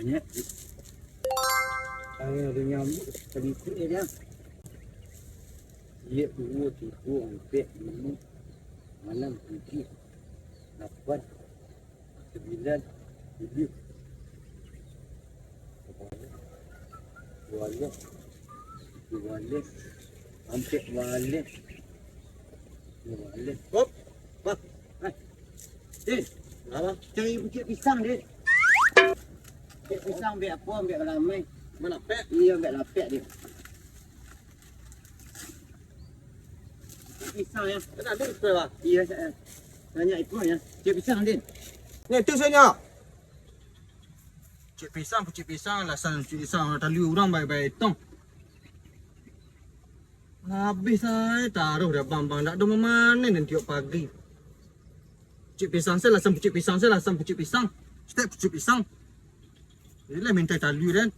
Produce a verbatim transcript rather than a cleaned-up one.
Banyak. Kalau ada nyamuk, sedikit je dia. Lihat dua, tiga, empat, lima, enam, tujuh, lapan, sembilan, tujuh. Dua belas. Dua belas. Hampir dua belas. Dua belas. Hop. Bah. Hai. Din. Apa? Cari pucuk pisang, Din. Pucuk pisang, ambiak apa, ambiak ramai. Malapek? Iyo, ambiak lapek, Din. Pucuk pisang, ya. Kan ada ikut, Bah? Iyo, sa-, banyak ikut, ya. Pucuk pisang, Din. Ni, tu saja. Pucuk pisang, pucuk pisang, lasan pucuk pisang, talua urang baik-baik tong. Habis ai taruh dah bang-bang, dak ado mamanen nan tiok pagi. Pucuk pisang se lasan pucuk pisang, se lasan pucuk pisang. Stek pucuk pisang. Jadi lah minta talua den.